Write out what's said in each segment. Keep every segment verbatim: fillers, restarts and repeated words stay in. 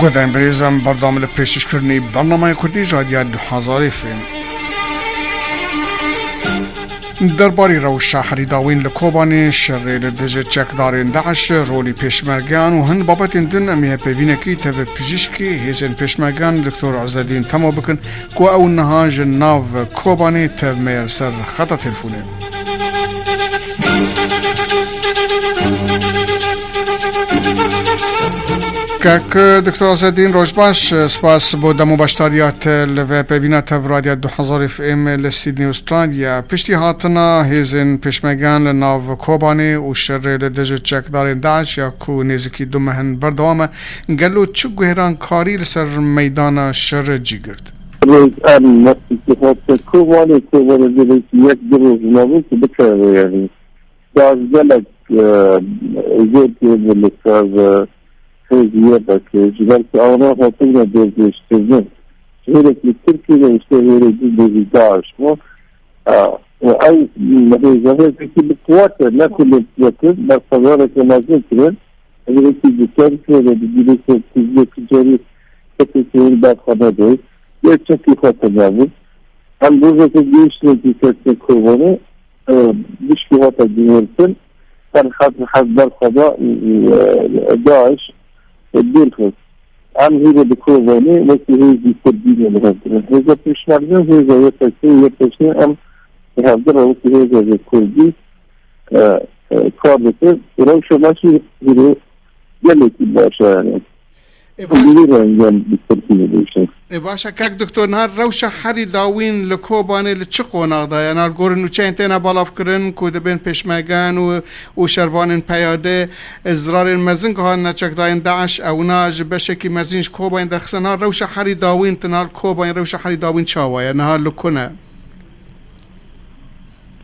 Guhdarên birêz, em berdewam li pêşkêşkirinî bernameya Kurdî ji Radya Du Hezarê F M. Derbarî rewşa herî dawîn li Kobanê, şerê li dijî çekdarên DAIŞ, rolî pêşmergeyan û hin babetên din em ê hevpeyvînekî tev pijîşkî hêzên pêşmergeyan Doktor Ezedîn Temo bikin, ku ew niha ji nav Kobanê tev me ye li ser xeta telefonê. Kek Doktor Ezedîn, roj baş, spas bo dem û beşdariya te li vê peyvîna tev Radya Du Hezarê F M li Sydney, Australya. Piştî hatina hêzên pêşmergeyan li nav Kobanê û şerê li dijî çekdarên DAIŞ ya ku nêzîkî du meh in berdewam e, gelo çi guhêrankarî li ser meydana şerê cî girt? Rêz em mesîkî hate Kobanê, Kobanê gelekî yek du roj nabû ku bikeve, yanî. DAIŞ gelek, e, zêr kiribû li ser, e, hêzî Y P G, ji ber ku ewana hatibûne dorgêşkirin. Hêrekî Tirkiyê de, îşte hêrekî dijî DAIŞ bû. E, û ew hêza hêzekî bi quwet e, ne ku lê quwet e, berxwedareke mezin kirin. Hêrekî ji Tirkiyê de bi dîlê ser Tirkiyê ticarî Tirkiyê berxwedar bû. Lê çekî xwe tenya bû. Em rojekê gihiştinekî keske Kobanê, e, gişkî hate guhertin, her hez, hez berxwe da, e, DAIŞ, e, dûr xist. Em hîro di Kobanê wekî hêzî Kurdî de li hev dirin. Hêza pêşmerge, hêza Y P G, Y P G em li hev dirin wekî hêza vê Kurdî, e, e, kar dike. Rewşa me jî hîro gelekî baş e, yanî. Ê, baş. Bi vî rengî em bi Tirkî dibêjin. Ê, baş e, kek Doktor, niha rewşa herî dawîn li Kobanê li çi qonax de ye? Niha li gorî nûçeyên têne belavkirin ku dibên pêşmergeyan û, û şervanên peyade, ê, zirarên mezin ku hatine çekdayên DAIŞ, ewna ji beşekî mezin ji Kobanê derxistin. Niha rewşa herî dawîn, tu niha li Kobanê rewşa herî dawîn çawa ye? Niha li ku ne?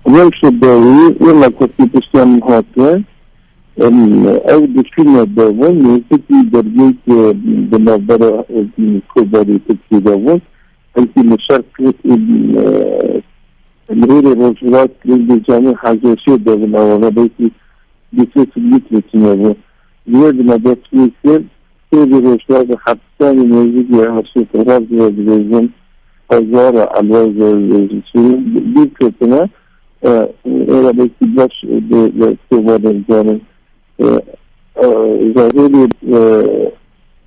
Rewşa dawî, wela ku piştî em hate, Em, ew di şûna de bûn, nêzîkî dergehê di navbera, em, Kobanê Tirkiyê de bûn. Belkî li şerq, em, li hêrê rojhilat, li Canê Hecaşê de bûn, ewana belkî du sê kilometre tune bûn. Li wê dina dest pê kir, Sêvî rojhilat û hepistanê nêzîkî Heşê Firaz ve dibêjin, Hezara Elwaz ve dibêjin. Şîrin dûr ketine, e, êra belkî baş bi, bi Kobanê dizanin. E, e, zarêrî, e,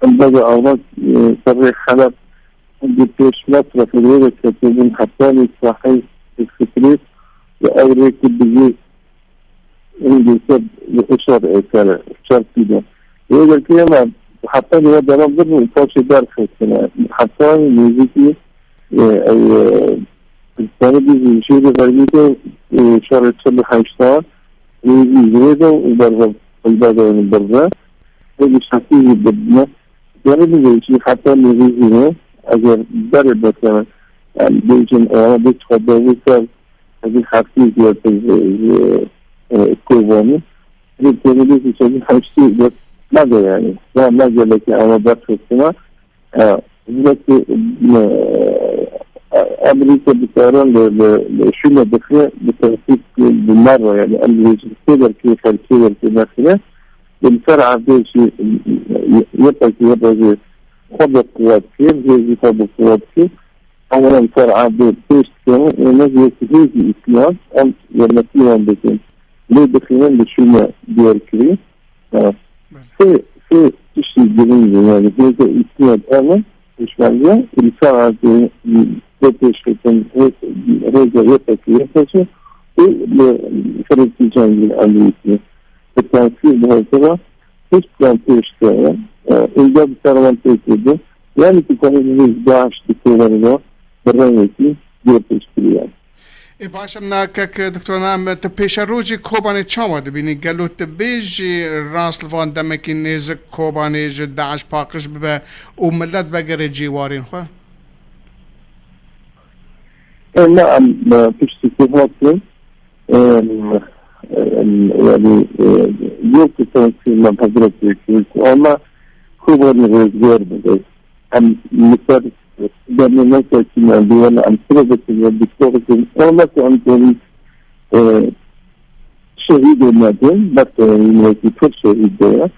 em bebe avat, e, serrê Heleb di pêş metre xirêre ketibûn hetanî sahî fikrî ve ew rê ku bijî Hindî ser li Uşar êkere, çarpî de. Wê derkê me heta niha devam birin û paşê derxistine. Heta nêzîkî, e, ew, e, Kurdistani bî ji şêrê xerbî de, e, şerê çil û heşta, nêzî ji wê de û berve, hilbada wê berve. Wê bi şekî jî bidine. Yanî bibêjî heta nêzî jî ne, eger berê bikene, em bêjin, ewana bê çiqas dawî ser, Hezî heftê ziyartir ji, ji, e, Kobanê. Lê Kobanê ji hezî heştê dest nade yani. Ya ne gelekî ama berxistina, e, wekî, e, Amerîka dikarin li, li, li şûna dixê bi tensîk bi me re yani. Em dibêjin sê derkê xelkê derkê nexine. Li ser erdê jî, e, yepekî yepekî xwe bi quwet kir, hêzî xwe bi quwet kir. Ew em ser erdê pêş dikenin, ême ji wekî hêzî îslam em yarmetî wan dikin. Lê dixînin li şûna diyarkirî. Ha. Sê, sê tiştî girîng in, yani hêza îslam em in, pêşmerge, li ser erdê bê pêşketin, hê-, hêza Y P G, Y P G û li xirêkî cengî em dîtin. Bi tensîr bi hevdira, Pişt wan pêş keve, e, ênca bi ser wan tê kirdin. Yani tu kanî hêz DAIŞ di Kobanê de bi rengekî jêr pêşkirî ye. Ê baş, em na kek doktor, na em tu pêşerojê Kobanê çawa dibînî? Gelo tu bêjî rast li van demekî nêzik Kobanê ji DAIŞ paqij bibe û milet vegere cîwarên xwe? E, na em, e, piştî ku hatin, Em, em, yani, e, yok ki sen sizden hazır etmek. Ama Kobanê rêzgar bide. Em li ser demê nesekîne, em bêne, em sira bikin, ya diktor bikin. Ama ki em, em, e, şehîdê nedin, bak, e, yine ki pir şehîd de ya.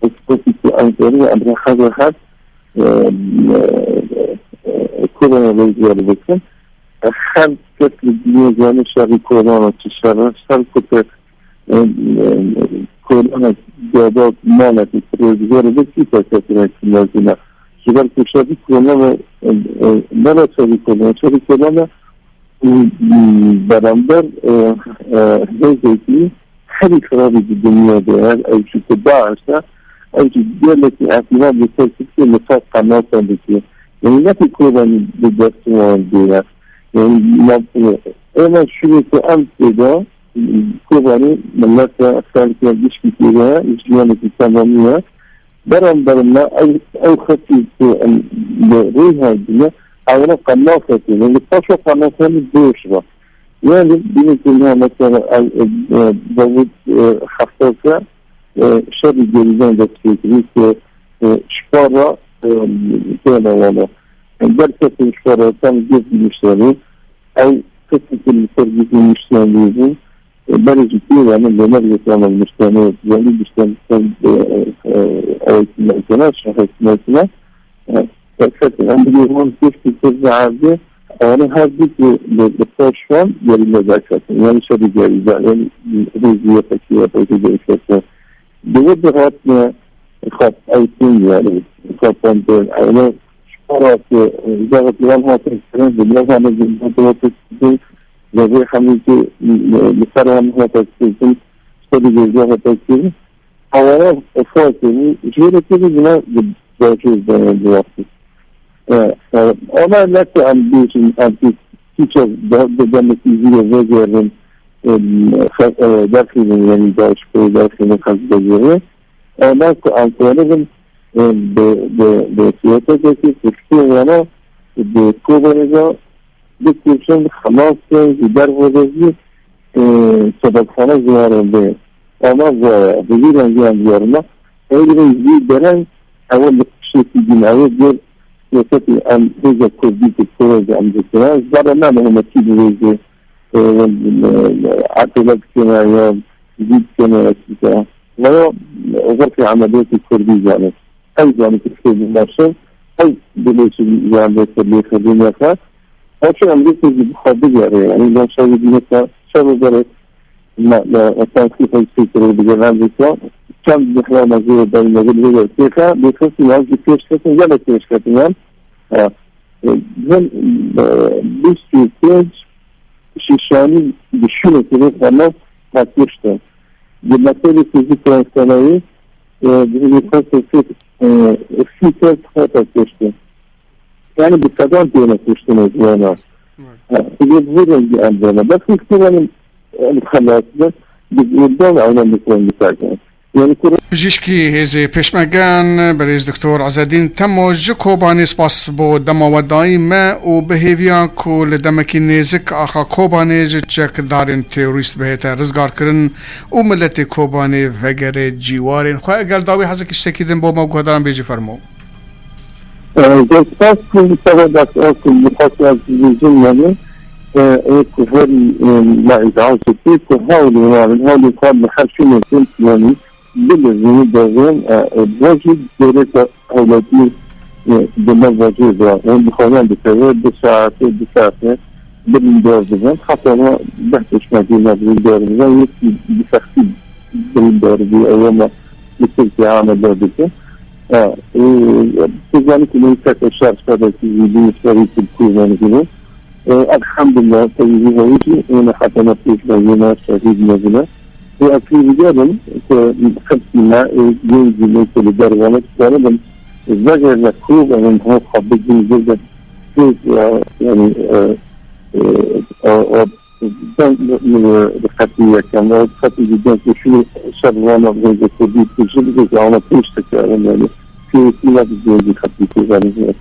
Spesî ki em, em, em, rehet, rehet, e, e, e, korona rêzgirê bikin. Her kes li dinyê zane şerî korona çi şer e, şer ku te, e, e, korona gava malekî rêzgirê bikî te kesine mezin e. Ji ber ku şerî korona, e, e, nebe şerî korona, şerî korona û, û beramber, e, e, hêzekî herî xirabî di dinyê de ye, ew jî ku DAIŞ e, ew jî gelekî îhtîmal li ser Tirkiye li ser qenatan dike. Yanî ne ku Kobanî bi dest wan de ye. Yanî ma, ême şûnê ku em tê de, Kobanî millet e, xelk e, gişkî tê de ye, jiyanekî temamî ye. Beramber me ew, ew xetî ku em li rê hatine, ewro qenafek in. Li paşa qenafek doş ve. Yani bînin ku niha mesela ev, e, e, Davut, e, Hesase, e, şerî gerîlan dest pê kirî ku, e, şpara, e, têne wana. Derketin şpara tam gef nişteni. Ew kesên ku li ser gef nişteni bû. Berê jî tê ve min lê nergê sana muştene, yani işte sen, e, e, eğitim mezuna, şahit mezuna. E, e, em bir yolun geçti, sözü aldı. Onu her bir ki, bir, bir şu an yerinde zaten. Yani şöyle geldi, yani hızlı yapacak, yapacak da işte. Dewê dihatine xwe ew tên, yani xwe pande, yani ji xwe re ku, e, zehmet li wan hate kirin, li wan hate kirin, li vê hemî jî, e, li ser wan hate kirin, serî vê zehmet kirin. Hawara xwe kirin, ji vê re têkevin, bina di bajêr de, yani, di wextî. E, e, ama ne ku em bêjin, em pê kîçe de, de demekî zî vegerin, e, xe-, e, derxînin, yani, DAIŞ ku derxînin, xez vegerin. Ama ku em karin, e, bi, bi, bi siyasetekî ku ji wana di Kobanê de bikuşin, xelas bin, ji derve de jî, e, sebebxane ziyaran bê. Ama vaya, bi vî rengî em diyarina. Ew rê jî dereng, ew li tiştekî din, ew gel siyasetê em hêza Kurdî ku Kurd em dikine. Ji ber ne muhimmetî bi vê jî, e, e, e, etele dikine ya jî dikine ya çîka. Vaya, e, zirfê emeliyatê Kurdî zanî. Ew zanî ku Kurdî naşin, ew dilê jî yan lê Kurdî, Kurdî nexwe. Ew çi em lê Kurdî bi xwe bigere, yanî ben şevî mesela şev û berê me, me, me sanki xwe fikirê digere em dîsa çend mihra me zê beyne gel vê têxe, bê kesi yan jî pêş ketin, gelek pêş ketin yan. Ha. E, Bin, e, bîst û pênc şîşanî bi şûnekê vê xwe me, me kuştin. Di mektebê fizîk û ensenayî, e, di hêlî xwe sesê, e, sî kes hate kuştin. Yani bi sedan têne kuştinê ji wana. Evet. Ha, bi vê rengî em dene. Bes wî kitêbanê em xelas bin, bi, bi, bi, ew ne bi rengî terk. Yani ku Pijîşkî hêzê pêşmergeyan, birêz Doktor Ezedîn Temo ji Kobanê, spas bo dema we dayî me û bi hêviya ku li demekî nêzik axa Kobanê ji çekdarên terorîst bihête rizgarkirin û miletê Kobanê vegere cîwarên xwe. Eger dawî hezekî tiştekî din bo me û guhdaran bêjî, fermo. Ee, Zor spas ku seba dest ew ku bi xwe ez dibêjim, yani, e, ê ku herî, e, me îzah dike ku hewlê wan, hewlê xwe li her şûnê kin, yani, Bilezînî dezên, e, e, vajî gereka hewletî, e, di me vajê de, e, dixwarin dikeve, du saete, du saete, birîndar dibin. Heta me deh pêşmergê me birîndar dibin, yekî bi sextî birîndar bû, ew me li Tirkiye Amedê dike. E, e, tu zanî ku neyse ke şer şerekî jî bî, şerî Tirkû zanî. E, elhamdulillah, tevî vî hewî jî, êne heta me pêşmergê me şehîd nebûne. Û ez hêvîdarim ku xelkî me û gencî me ku li derve ne, dikaribin vegere ku em hov xwe bigihînin, vegere têk ya, yani, e, e, e, e, deng, e, xetî yekem, e, xetî dî deng ku şûnê şer vana hêzê Kurdî tijî bike, ku ana pêş dikarin, yani, pêwîstî ne bi gencî xetî têverin.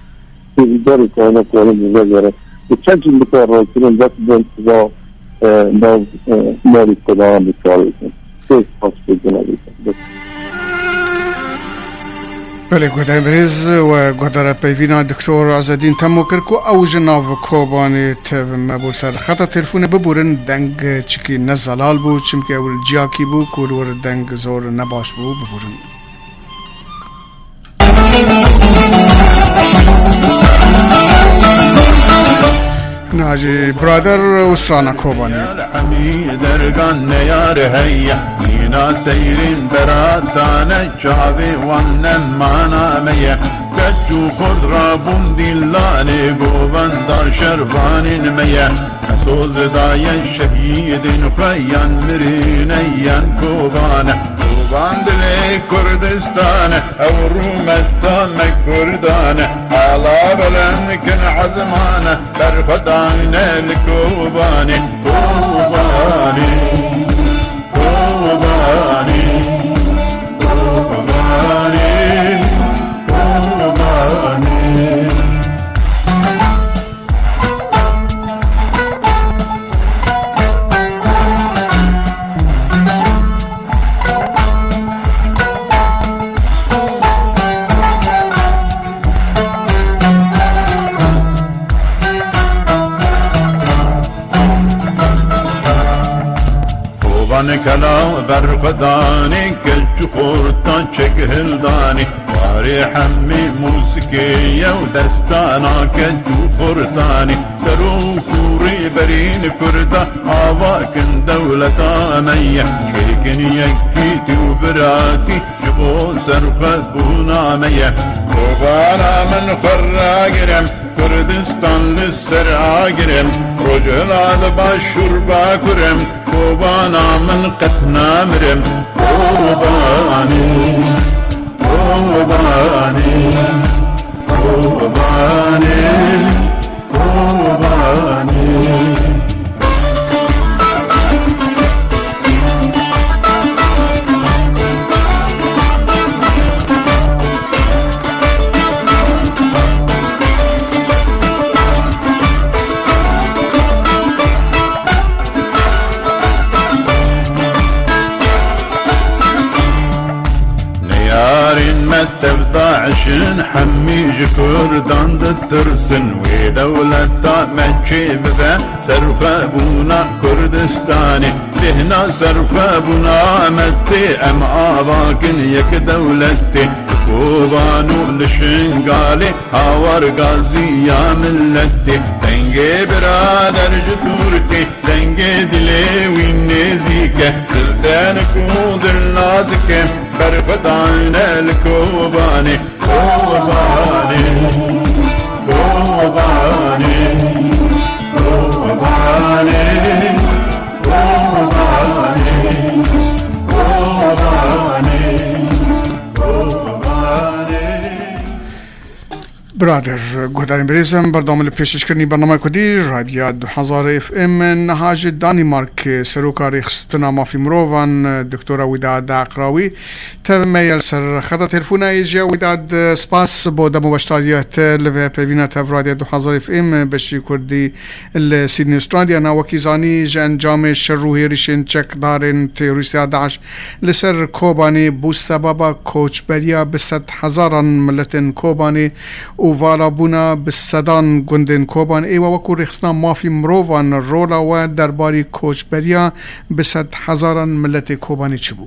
Hêvîdar û ku ana karin vegere. Bi çend cî bikar rakirin, dest bin da, e, nav, e, malî Kurdan bikarîtin. Pêk spas pê cenabê. Belê, guhdarên birêz, we guhdara peyvîna Doktor Azedîn Temo kir ku ew ji nav Kobanê tev me bû ser xeta telefonê. Biborin, deng çikî ne zelal bû, çimkî ew li ciyakî bû ku li wir deng zor nebaş bû. Biborin. Jî birader û strana Kobanê. Hemî dergan neyar heye, nîna teyrên beratane, çavê wan nemana me ye. Keç û xort rabûn dîlanê, govenda şervanên me ye. Me soz daye şehîdên xwe, yan mirîne yan Koban e. Koban dilê Kurdistan e, ew rûmeta me Kurdan e. Ala belend kin ezman e, berxwedan e li Kobanê. Kobanê, Kobanê, Kobanê, Kobanê. Koban kela berxwedanê, keç û xorta çek hildanê. Warê hemî mûsikê ye û destana keç û xortanê. Serok û rêberên Kurda ava kin dewleta me ye. Çêkin yekîtî û biratî ji bo serxwebûna me ye. Kobana min xwe ragirim, Kurdistan li ser agirim. Rojhilat, Başûr, Bakurim, Kobana min qet namirim. Kobanê, Kobanê, Kobanê, Kobanê. Neyarên me tev DAIŞ in, hemî ji Kurdan ditirsin. Wê dewleta me çê bibe serxwebûna Kurdistanê. Bêhna serxwebûna me tê, em ava kin yek dewletê. Li Koban û li Şingalê, hawar gaziya milletê. Dengê birader ji Tirkê, dengê dilê wî nêzîk e. Dil tenik û dil nazik e, berxwedan e li Kobanê. Kobanê, Kobanê, Kobanê, Kobanê, Kobanê, Kobanê. Birader, guhdarên birêz, em berdewam li pêşkêşkirinî bernama Kurdî, Radya du hezar F M, niha ji Danîmark, seroka rêxistina mafî mirovan, Doktora Wîdad Aqrawî, tev me ye li ser xeta telefonayê. Ji Wîdad, spas bo dem û beşdariya te li vê hevpeyvîna tev Radya du hezar F M, beşî Kurdî li Sydney, Australia. Na wekî zanî, ji encamê şer û hêrişên çekdarên terorîsta DAIŞ li ser Kobanê bû sebaba koçberiya bi sed hezaran miletên Kobanê û valabûna bi sedan gundên Kobanê. Êwa wekû rêxistina mafî mirovan, rola we derbarî koçberiya bi sed hezaran miletê Kobanê çi bû?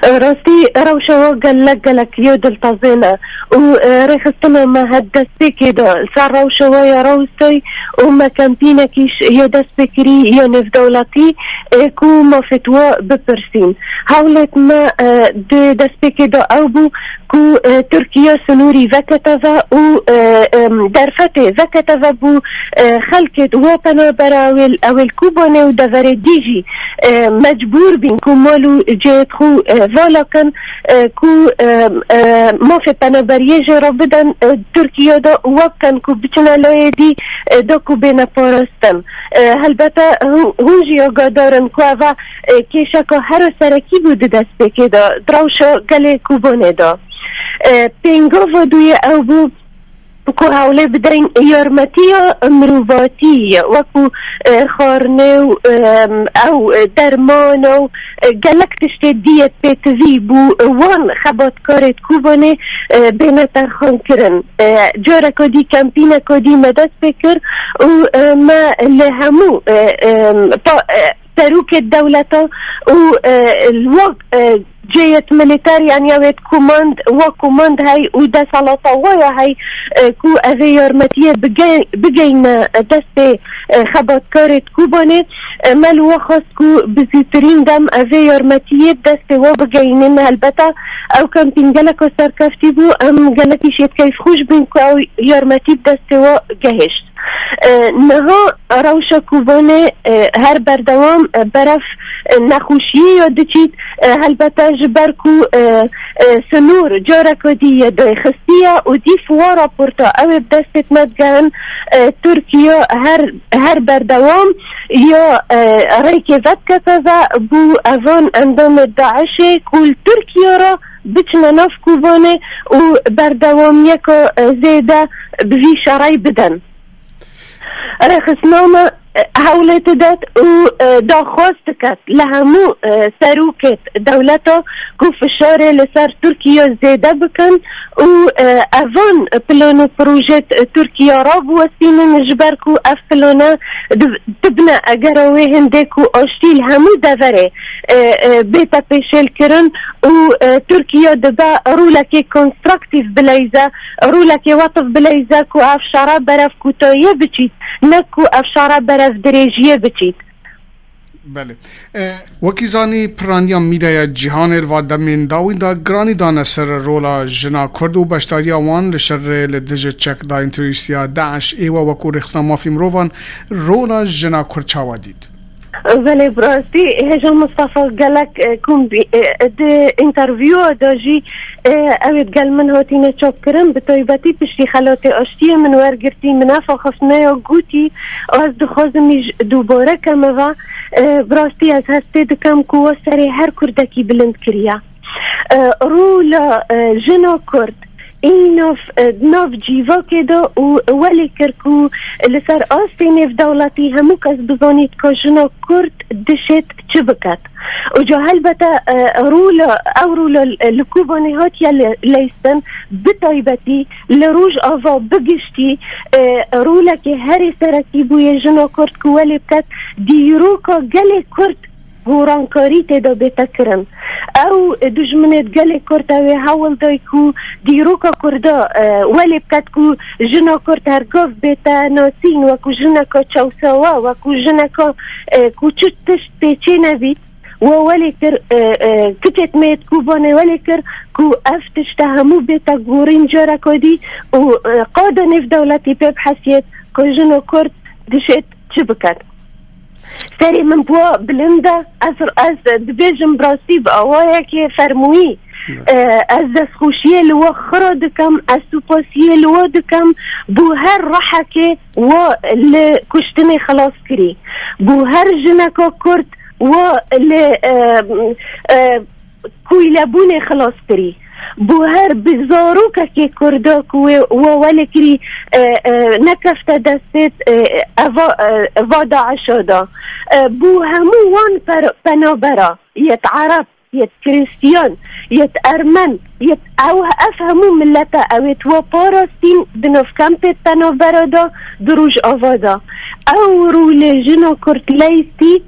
Rastî, rewşa we gelek, gelek ya diltezên e û, e, rêxistina me her destpêkê de ser rewşa we ya rawestayî û me kempînekî ş-, ya destpêkirî ya nêvdewletî, e, ku mafê we bipirsîn. Hewlêt me, e, di destpêkê de ew bû ku, e, Tirkiye sinûrî vekete ve û, e, em, derfetê vekete ve bû, e, xelkê di we penabera ew ê, ew ê li Kobanê û deverê dî jî, e, mecbûr bîn ku mal û cihê xwe, e, vala kin, e, ku, e, e, mafê penaberiyê jê re bidin, e, Tirkiye de û wek kin ku biçine layê dî, e, da ku bêne parastin. E, helbete hûn, hûn jî agadar in ku eva, e, kêşeka here serekî bû di destpêkê de, di rewşa gelê Kobanê de. E, pêngava duyê ew bû ku hewlê bideyn yarmetiya mirovatî, wekû, e, xwarinê û, e, ew, e, derman û, e, gelek tiştê dî yê pêtivî bû, e, wan xebatkarê Kobanê, e, bêne terxankirin. E, careka dî kempîneka dî me dest pê kir û, e, me li hemû, e, e, pa-, e, serokê dewleta û, e, wek, e, cêyet milîter, yanî ya wê komand, wek komand hey û desalata wa ya hey, e, ku evê yarmetiyê bige-, bigeyne destê, e, xebatkarê Kobanê. E, me li we xwest ku bi zûtirîn dem evê yarmetiyê destê we bigeynin. Helbeta ew kampîn geleka serkeftî bû, em gelekî jê keyfxweş bûn ku ew yarmetî bi destê we gehişt. E, niha rewşa Kobanê, e, her berdewam, e, berev, e, nexweşiyê ya diçît, e, helbete ji ber ku, e, e, sinûr careke dî yê daxistiye û dîf wa raporta ew ê bi destê me digehin, e, Tirkiye her, her berdewam ya, e, rêkê vedikete ve bû evan endamê DAIŞê ku li Tirkiye re biçine nav Kobanê û berdewamiyeke, e, zêde bi vî şerê bidin. Rêxistina me, e, hewlê didet û, e, daxwaz diket li hemû, e, serokêt dewleta ku fişarê li ser Tirkiye zêde bikin û, e, evan plan û projêt Tirkiye rabiwestînin, ji ber ku ev plane dib-, dibine egera wê hindê ku aştî li hemû deverê, e, e, bête pêşêlkirin û, e, Tirkiye dibe rolekê konstruktîf bileyze, rolekê wetif bileyze ku ev şere berev kûtayiyê biçît, ne ku ev şere berev dirêjiyê biçît. Belê. E, wekî zanî, piraniya mîdyaya cîhanê li va demên dawîn de giranî dane ser rola jina Kurd û beşdariya wan li şerê li dijî çekdayên terorîstî ya DAIŞ. Ê we wekû rêxistina mafî mirovan rola jina Kurd çawa dît? Belê, bi rastî hêja Mistefa gelek, e, kum bî, e, di întervîwa de jî, e, ew ê digel min hatîne çapkirin, bi taybetî piştî xelatê aştiyê min wergirtî, min ev axiftineya gotî, ez dixwazim îj dubare keme ve, e, bi rastî ez hestê dikem ku we serê her Kurdekî bilind kiriye. E, rola, e, jina Kurd, ê nav, e, nav cîvakê de û welê kir ku li ser astê nêvdewletî hemû kes bizanît ka jina Kurd dişêt çi biket. Û ca helbete, e, rola, ew rola li Kobanê hatiye le-, leyistin, bi taybetî li Rojava bi giştî, e, rolekê herî serekî bûye jina Kurd ku welê biket, dîroka gelê Kurd gorankarî tê de bête kirin. Ew dijminê gelê Kurd ew ê hewl day ku dîroka Kurda, e, welê biket ku jina Kurd hergav bête nasîn, wekû jineka çewsawa, wekû jineka, e, ku çi tişt pê çê nebît, we welê kir, e, e, kiçêt me yê Kobanê welê kir ku ev tişte hemû bête gorîn careka dî û, e, qada nêvdewletî pê bihesiyêt ku jina Kurd dişêt çi biket. Serê min bi we bilind e. Ez, ez dibêjim bi rastî bi awayekê fermûyî. Evet. E, ez destxweşiyê li we xira dikim, ez supasiyê li we dikim, bo her rihekê we li kuştinê xilas kirî. Bo her jineka Kurd we li, e, e, kûylebûnê xilas kirî. Bo her bi zarokekê Kurda ku wê we welê kirî, e, e, nekefte destê, e, eva, e, va DAIŞa da. E, bo hemû wan per-, penabera, yet Ereb, yet Krîstiyan, yet Ermen, yet ew, ev hemû millete ew ê we parastîn di nav kempê penabera da, di Rojava da. Ew rolê jina Kurd leyistî,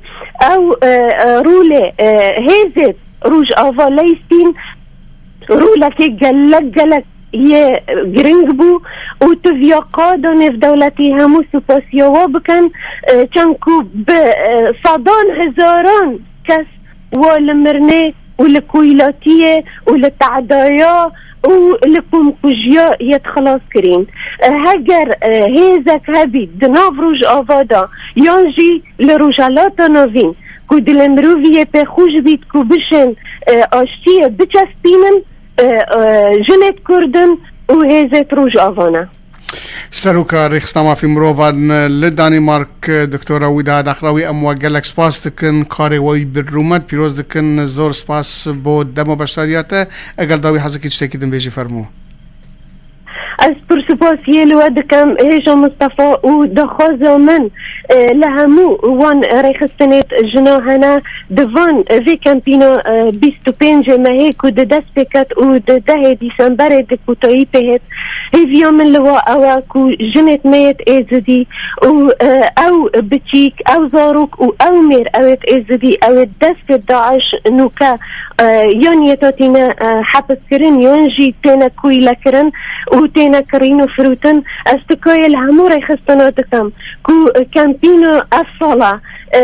ew, e, e, rolê, e, hêzê Rojava leyistîn rolekê gelek gelek yê giring bû û tu viya qada nêvdewletî hemû supasiya we bikin, e, çend ku bi, e, sedan hezaran kes we li mirinê û li kûylatiyê û li tehdaya û li komkujiya yê xilas kirîn. E, heger, e, hêzek hebît di nav Rojava de yan jî li Rojhelata Navîn, ku dilê mirovî yê pê xweş bît ku bişên, e, aştiyê biçespînin, e, e, jinêt Kurd in û hêzêt Rojava ne. Seroka Rêxistina Mafî Mirovan li Danîmark, Doktora Wîda Deqrawî, em we gelek spas dikin. Karê we wî bi rûmet pîroz dikin. Zor spas bo dema beşdariya te. Eger dawî hezekî tiştekî din bêjî, fermû. Ez pir spasiyê li we dikim, hêja Mistefa, û daxwaza min, e, li hemû wan rêxistinêt jina hene, di van vê kempîna, e, bîst û pêncê mehê ku di dest pê ket û di dehê Dîsemberê di kotayî pê hêt, hêviya min li we ew e ku jinêt me yêt Êzidî û, e, ew biçîk, ew zarok û ew mêr ewêt Êzidî ewêt destê DAIŞ nûke, e, yan yêt hatîne, e, hepiskirin yan jî têne koylekirin û têne kirîn û firûtin. Ez tikayê li hemû rêxistina dikim ku kempîna ev sala, e,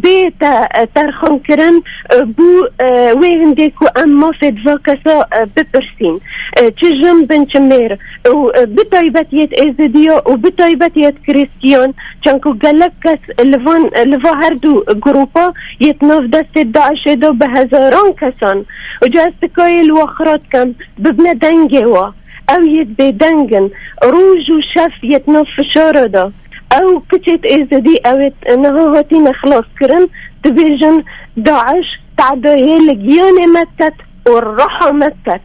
bê te, e, terxankirin, e, bû, e, wê hindê ku em mafê di va kesa, e, bipirsîn. E, çi jin bin çi mêr û, e, bi taybet yêt Êzidiya û bi taybet yêt Krîstiyan, çanku gelek kes li van, li va her du grupa yêt nav destê DAIŞê de bi hezaran kesan. Uca ez tikayê li we xira dikim, bibne dengê we. Ew yêt bêdeng in. Roj û şev yêt nav fişara de. Ew kiçêt Êzidî ewêt niha hatîne xilaskirin, dibêjin DAIŞ tedayê li giyanê me diket û ruha me diket.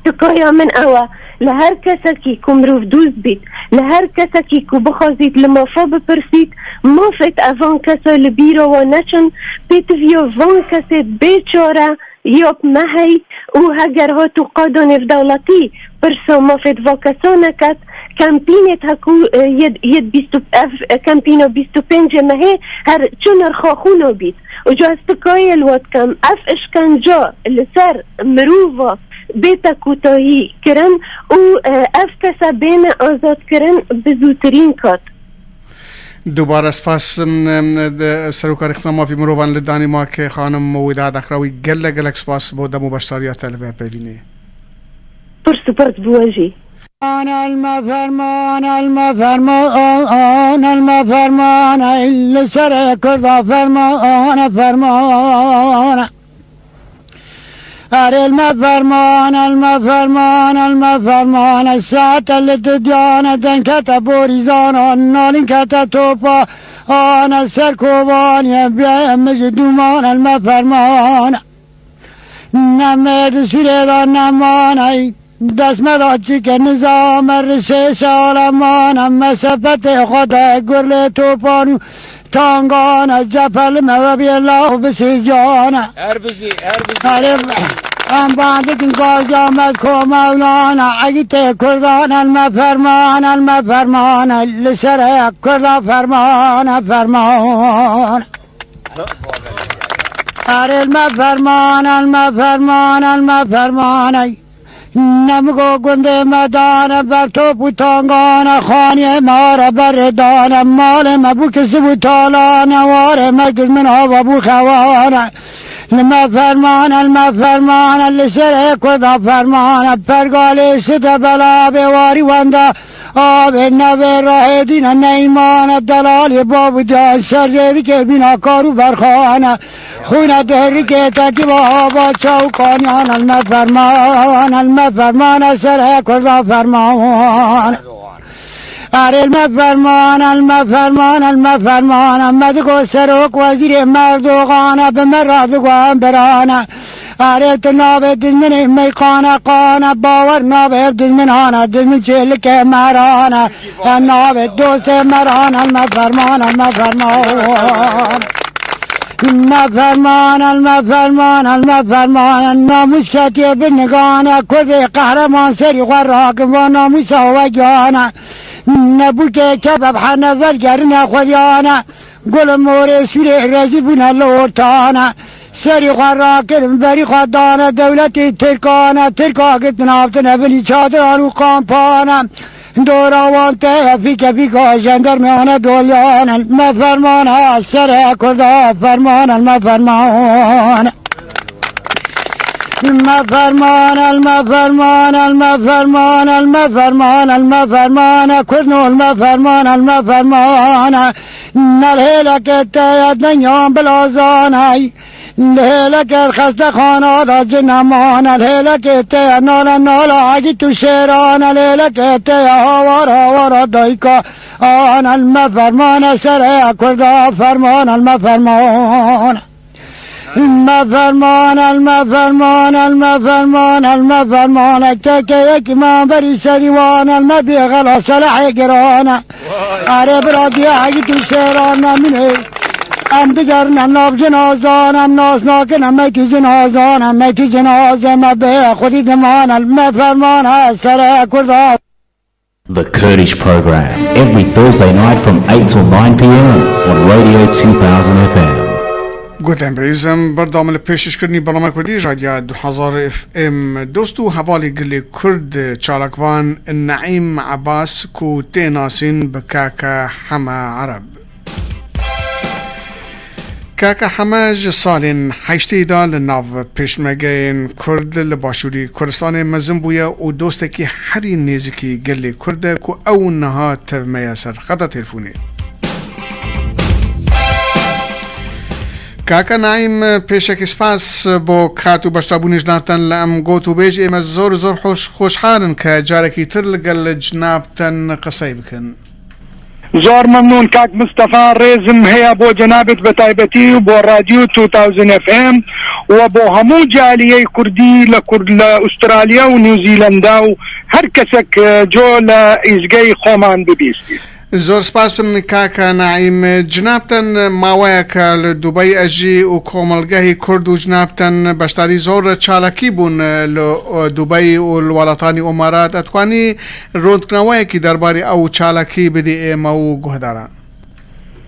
Tikaya min ew e, li her kesekî ku mirov dost bît, li her kesekî ku bixwazît li mafa bipirsît, mafêt evan kesa li bîra we neçin, pêtiviya van kesê bêçare yap me hey û heger hat û qada nêvdewletî pirsa mafêt va kesa neket, kempînêt heku, e, yêd, yêd bîst û, ev, e, kempîna bîst û pêncê mehê her çi nirxa xwûna bît. Uca ez tikayê li we dikim, ev işkenca li ser mirova bête kotahî kirin û, e, ev kese bêne azadkirin bi zûtirîn kat. Dubare spas, em, em, de Seroka Rêxistina Mafî Mirovan li Danîmarkê, xanim Mowîda Deqrawî, gelek, gelek spas bo dem û beşdariya te li vê pêvînê. Pir spas bo we jî. Ana el me ferman, el me ferman, el me ferman, ey li serê Kurda ferman, ferman. Erê el me ferman, el me ferman, el me ferman, ey saete li didyane, denkete borizana, nalînkete topa, ana ser Kobaniyê bê min ji duman, el me ferman. Ne mêr di sûrê de nemane, dest me da çike nizame, risê salemane, me sepetê xwe de gur lê topan û tangane, cephe li me we bê law bi sêzane. Her bizî, her bizî. Erê, em bandikin gaziya me ko Mewlana, egîtê Kurdan el me ferman, el me ferman, li serê Kurda ferman, ferman. Erê el me ferman, el me ferman, el me ferman, ey. Nemigo gundê me dane, ber top û tangane, xaniyê me are berê dane, malê me bû kisib û talane, warê me giz min ava bû xewane. Li me fermane, li me fermane, li serê Kurda fermane, pergalê şide bela bê warî wenda, Avê navê rahêdîne neymane, delalê bav û diyan şerjê dike bîna kar û berxane. Xûne dehrikê tekî ve hava çaw kanyan, el me ferman, el me ferman, ez serê Kurda ferman. Erê el me ferman, el me ferman, el me ferman, me digo serok wezîrê Merdoxane, bi me ra digo em birane. Erê tu navê dijminê meyqane qane, bawer navê dijminane, dijmin çêlikê merane. Em navê dostê merane, me fermane, me fermane. Me fermane, me fermane, me fermane. Namûs ketiye bi nigane, Kurdê qehreman serî xwe rakin, va namûsa we giyane. Nebûkê kebeb hene velgerine xwediyane. Gul morê sûrê rezî bûne li ortane. Serî xwe rakirin, berî xwe dane dewletê tirkane. Tirka girtin haftine binî çadiran û kampane. Dora wan te fîke fîka jendermeyane dolyane. Me fermane, serê Kurda fermane, me fermane. Me ferman, el me ferman, el me ferman, el me ferman, el me ferman, Kurd nol me ferman, el me ferman. Nel hêleke te ye denyan bilazanay. Li hêleke xestexana da cinemane. Li hêleke te ye nale nala egît û şêrane. Li hêleke te ye hawara hawara dayka. An el me fermane serê Kurda ferman, el me ferman. Me ferman, el me ferman, el me ferman, el me ferman, el keke yekî me berî serî wan, el me bê xela selehê girane. Erê bira diye hegî tu şêran ne min ê. Em digerin em nav cinazan, em nas nakin em mekî cinazan, em mekî cinaze me bê xwedî diman, el me ferman, he sere kurda. The Kurdish Program, every Thursday night from eight till nine p.m. on Radio two thousand F M. Guhdarên birêz, em berdewam li pêşkêşkirinî bernameya Kurdî ji Radya du hezar F M. Dost û hevalê gelê Kurd, çalakvan Naîm Ebas, ku tê nasîn bi Kaka Heme Ereb. Kaka Heme ji salên heştê de li nav pêşmergeyên Kurd li Başûrî Kurdistanê mezin bûye û dostekî herî nêzîkî gelê Kurd e ku ew niha tev me ye ser xeta telefonê. Kaka Naîm, pêşekî spas bo kat û beşdarbûnê ji nav te li em got û bêj, ême zor zor hoş, xweşhal in ke carekî tir li gel cinab te qisey bikin. Zor memnûn kak Mistefa, rêzim heye bo cenabit bi taybetî û bo Radyo two thousand F M û bo hemû caliyey Kurdî li Kurd, li Australya û New Zealanda û her kesek, e, co li îzgey xoman bibîstî. Zor spas, kaka Naîm. Cinab te maweyeke li Dubey e jî û komelgehî Kurd û cinab te beşdarî zor çalakî bûn li, e, Dubey û li welatanî Îmarat. Etwanî rondkirnaweyekî derbarê ew çalakî bidî ême û guhdaran.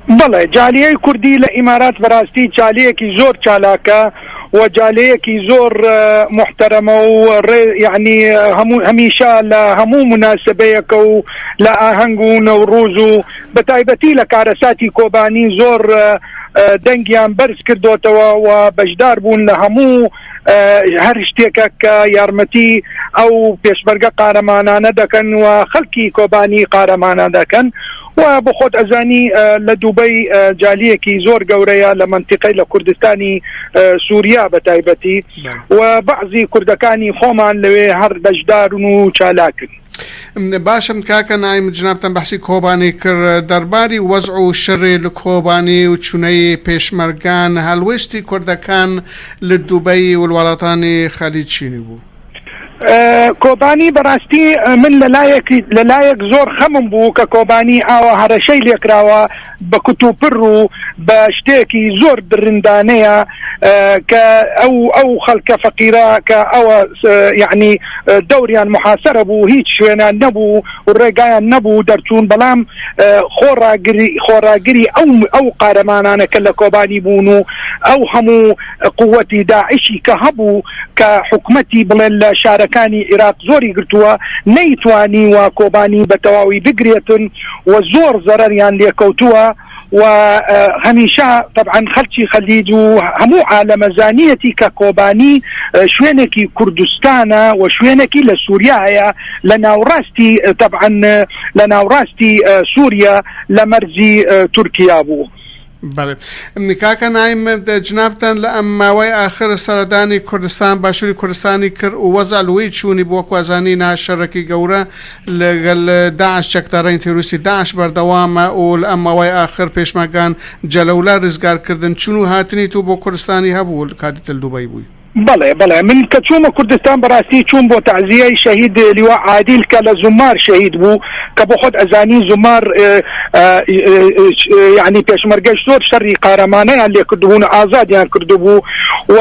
Belê, caliyey Kurdî li Îmarat bi rastî caliyekî zor çalak e û caliyekî zor, e, muhterem e û rê, yanî, e, hemû, hemîşa li hemû munasebeyeke û li aheng û Newroz û bi taybetî li karesatî Kobanî zor, e, e, dengiyan berz kirdotewe û beşdar bûn li hemû, e, her ştêkek ke yarmetî ew pêşmerge qaremanane dekin û xelkî Kobanî qaremane dekin. Û bi xwe ezanî, e, li Dubey, e, caliyekî zor gewre ye li mentiqey li Kurdistanî, e, Sûriya bi taybetî. Belê. Û bazî Kurdekanî xoman li wê her beşdar in û çalak in. Baş e, kaka Naîm, cinab te behsî Kobanî kir. Derbarî wez'û şerê li Kobanî û çûneyê pêşmergan, helwêstî Kurdekan li Dubey û li welatanê Xelîc çînî bû? E, Kobanî bi rastî, e, min li layek, li layek zor xem min bû ke Kobanî awa hereşey lê kirawa bi kut û pir û bi ştêkî zor dirindane ye, e, ke ew, ew xelke feqîra ke ew, e, yanî, e, dewriyan muhasere bû, hîç şwênan nebû û rêgayan nebû derçûn, belam, e, xoragirî, xoragirî ew, ew qaremanane ke li Kobanî bûn û ew hemû quwetî DAIŞî ke hebû, ke hikûmetî, biڵێ، لە شارەکانی عێراق زۆری گرتووە، نەیتوانی وا کۆبانی بە تەواوی بگرێتن و زۆر زەرەریان لێکەوتووە و، ئە، هەمیشە، طبعاً، خەلکی خەلیج و هەموو عالەمە زانیەتی کە کۆبانی، ئە، شوێنێکی کوردستانە و شوێنێکی لە سووریا هەیە، لە ناوڕاستی، ئە، طبعاً، لە ناوڕاستی، ئە، سووریا، لە مەرزی، ئە، تورکیا بوو. بەڵێ. کاکە نایم، جنابتان لە ئەم ماوەی ئاخر سەردانی کوردستان، باشووری کوردستانی کرد و وەزع لە وی چوونی بووە، کوازانی ناشەرەکی گەورە لەگەل داعش، چەکدارانی تێروریستی داعش بەردەوامە و لە ئەم ماوەی ئاخر پێشمەگان جەلەولا ڕزگارکردن. چون و هاتنی تو بۆ کوردستانی هەبوو کاتێ تل دوبەی بووی؟ بەڵێ، بەڵێ. من کە چوومە کوردستان، بەڕاستی چووم بۆ تەعزیەی شەهید لیوا عادیل کە لە زومار شەهید بوو، کە بۆ خۆت ئەزانی زومار، ئێ، ئە، ئێ، ئێ، ئێ، یعنی پێشمەرگەش زۆر شەڕی قارەمانەیان لێ کردبوون و ئازادیان کردبوو و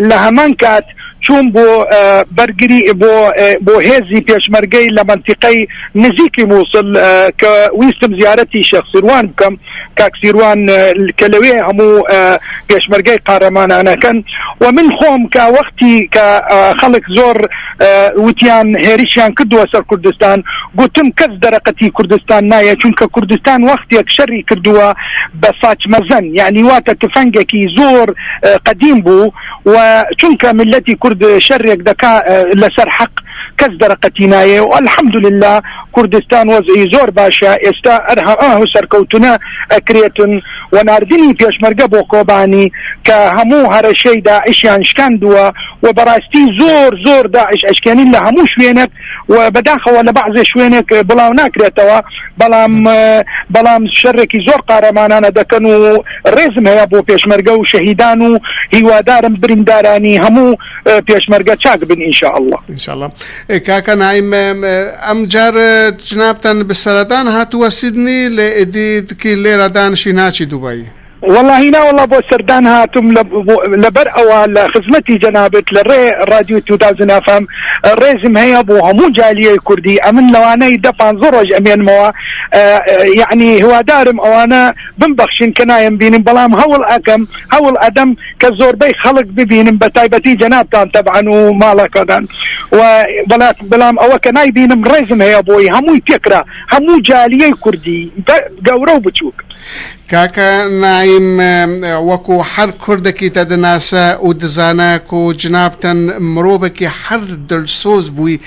لە هەمان کات چووم بۆ، ئە، بەرگری، بۆ، ئێ، بۆ هێزی پێشمەرگەی لە مەنتیقەی نزیکی مووسڵ، ئە، کە ویستم زیارەتی شێخ سیروان بکەم. کاک سیروان، ئە، کە لەوێ هەموو، ئە، پێشمەرگەی قارەمانانەکەن. و من خۆم کە وەختی کە، ئە، خەڵک زۆر، ئە، وتیان هێرشیان کردووە سەر کوردستان، گوتم کەس دەرەقەتی کوردستان نایە، چونکە کوردستان وەختێک شەڕی کردووە بە ساچ مەزەن، یعنی واتە تفەنگێکی زۆر، ئە، قەدیم بوو و چونکە میللەتی کورد شەڕێک دەکا، ئە، لەسەر حەق کەس دەرەقەتی نایە و الحمدلله کوردستان وەزعی زۆر باشە، ئێستا ئەرها ئاه و سەرکەوتنە ئەکرێتن و ناردنی پێشمەرگە بۆ کۆبانی کە هەموو هەرەشەی داعشیان شکاندووە و بەڕاستی زۆر زۆر داعش ئەشکێنین لە هەموو شوێنێک و بەداخەوە لە بەعزێ شوێنێک بڵاو ناکرێتەوە، بەڵام، بەڵام شەرێکی زۆر قارەمانانە دەکەن و ڕێزم هەیە بۆ پێشمەرگە و شەهیدان و هیوادارم بریندارانی هەموو، پێشمەرگە چاک بن، ئینشاءالله. ئینشاءالله. ئێ، کاکە نایم، ئێ، ئەم جار، ئێ، جنابتان بە سەردان هاتووە سیدنی، لە ئێدی دکی لێرە دانشی ناچی دوبای؟ وەڵاهی نا، وەڵا بۆ سەردان هاتم لە، بۆ، لەبەر ئەوە لە خزمەتی جەنابت لە ڕێ رادیو two thousand F M ڕێزم هەیە بۆ هەموو جالیەی کوردی. ئەمن لەوانەی دە پانزە ڕۆژ ئەمێنمەوە، ئە، ئە، یعنی هیوادارم ئەوانە بمبەخشین کە نایم بینم، بەڵام هەوڵ ئەکەم، هەوڵ ئەدەم کە زۆربەی خەڵک ببینم، بە تایبەتی جەنابتان تەبعەن و ماڵەکەتان. و بەڵا-، بەڵام ئەوە کە نایبینم ڕێزم هەیە بۆی، هەمووی پێکرا، هەموو جالیەی کوردی، بە-، گەورە و بچووک. کاکە نایم، وەکو هەر کوردێکی تە دناسە و دزانە کو جنابتن مرۆڤێکی هەر دلسۆز بووی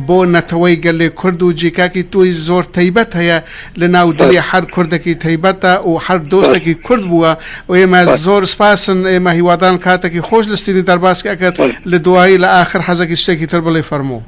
بۆ نەتەوەی گەلێ کورد و جیکاکی توی زۆر تەیبەت هەیە لە ناو دلی هەر کوردێکی تەیبەتە و هەر دۆستێکی کورد بووە و ئێمە زۆر سپاسن، ئێمە هیوادان کاتێکی خۆش لە سیدنی دەرباس کە ئەکەر لە دوایی لە ئاخر حەزێکی شتێکی تر بڵێ فەرموو.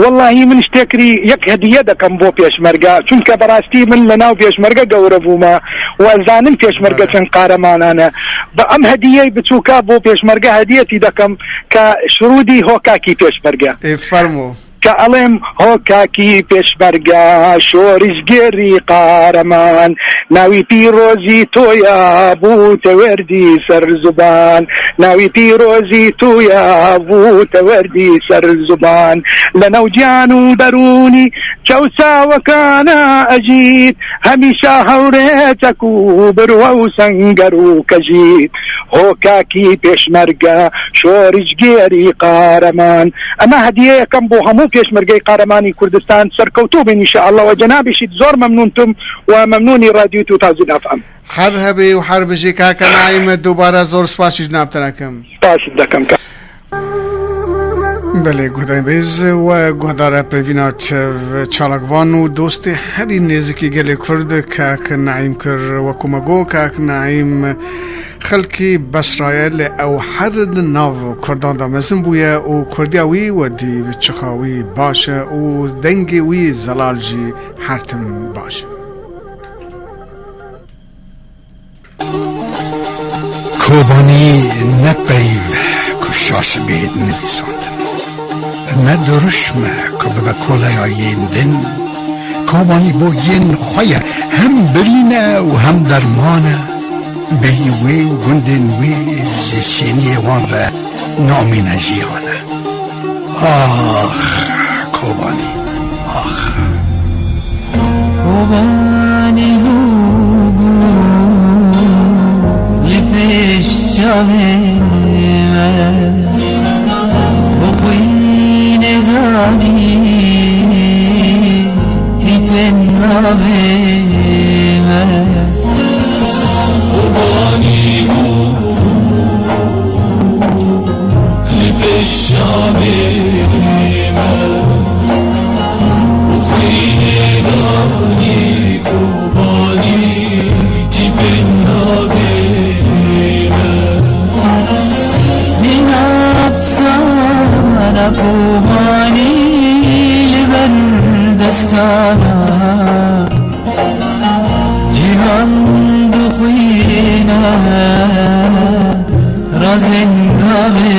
وەڵاهی من شتێکری یەک هەدیە دەکەم بۆ پێشمەرگە، چونکە بەڕاستی من لە ناو پێشمەرگە گەورە بوومە و زانم پێشمەرگە چەند قارەمانانە. بە ئەم هەدیەی بچووکە بۆ پێشمەرگە هەدیەتی دەکەم کە شرودی هۆکاکی پێشمەرگە. ئێ، فەرموو. کە ئەڵێم هۆکاکی پێشمەرگە، شۆریشگێری قارەمان، ناوی پیرۆزی تۆیە بوو تەوەردی سەر زوبان، ناوی پیرۆزی تۆیە بوو تەوەردی سەر زوبان، لە نەوجیان و دەرونی چەوساوەکانە ئەژیت، هەمیشە هەورێچەک و بروە و سەنگەر و کەژیت، هۆکاکی پێشمەرگە، شۆریشگێری قارەمان. ئەمە هەدیەیەکەم بۆ هەموو پێشمەرگەی قارەمانی کوردستان. سەرکەوتوو بن ئینشاءالله و جەنابیشیت زۆر مەمنونتم و مەمنونی رادیو two thousand F M. هەر هەبێ و هەر بژی کاکە نایم، دووبارە زۆر سپاسی جنابتەنەکەم. سپاست دەکەم کە بەڵێ، گوهدارە بێز و گوهدارە پێڤینا چ-، چالاکوان و دۆستێ هەری نێزیکی گەلێ کورد کاک نەعیم کر. وەکو مەگۆ کاک نەعیم خەلکی بەسرایە، لە ئەو هەر ناو کورداندا مەزن بووە و کوردیا وی وەدی چخاوی باشە و دەنگی وی زەلال جی هەرتم باشە. Kobanî ne peyv ku şaş bêhêt nivîsandin, ne dirûşm e ku bibe koleya yên din. Kobanî bo yên xwe ye, hem birîn e û hem derman e. Bêyî wê û gundên wê ji şêniyê wan re namîne jiyan e. Ax, Kobanî, ax. Kobanî bû, bû li pêş çavê me, bi xwînê danî tîpên navê me. Kobanî bû, li pêş çavê me, xwînê danî Kobanî tîpên navê me. Mîna pisana Kobanî li ber destana. Cîhan dixwîne razên navê